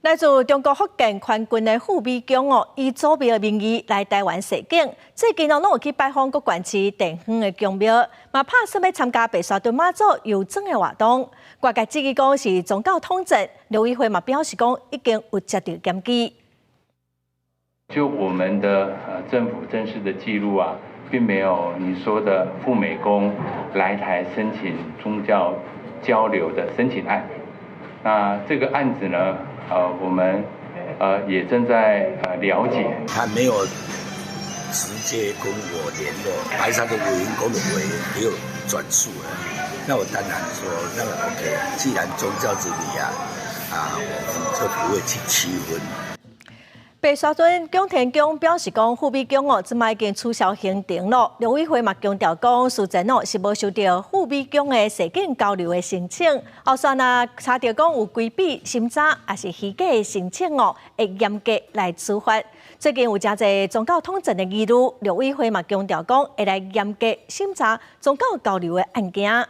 來自中國福建寬郡的傅美宮哦，以祖廟的名義來台灣踅景，最近哦，攏有去拜訪各縣市地方的宮廟，嘛拍算欲參加白沙屯媽祖遊船的活動。外界質疑講是宗教統戰，陸委會嘛表示講已經有接到檢舉。就我們的政府正式的記錄啊，並沒有你說的傅美宮來台申請宗教交流的申請案。那這個案子呢，我們也正在了解。他沒有直接跟我聯絡，白沙屯委員宮的委員沒有轉述啊。那我當然說，那個 OK，既然宗教之禮啊，啊，我們就不會去區分。白沙屯蔣天宮表示講，傅美宮哦，這擺已經取消行程咯。陸委會嘛強調講，事前哦是無收著傅美宮的踅景交流的申請，後續若查著講有規避審查，抑是虛假的申請哦，會嚴格來處罰。最近有誠濟宗教統戰的疑慮，陸委會嘛強調講，會來嚴格審查宗教交流的案件。